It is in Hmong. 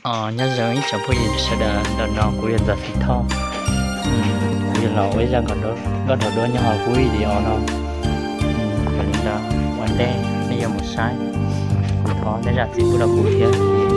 Nyob zoo ib tsoom phooj ywg sawv daws, ntawm no kuv yog Ntxawm Txiv Thoj. Kuv yuav los ua ib zaj nkauj dhau duab nyob hauv kuv video no. Yog li ntawd ua ntej nej yuav mus saib, kuv thov nej zam txim pub rau kuv thiab.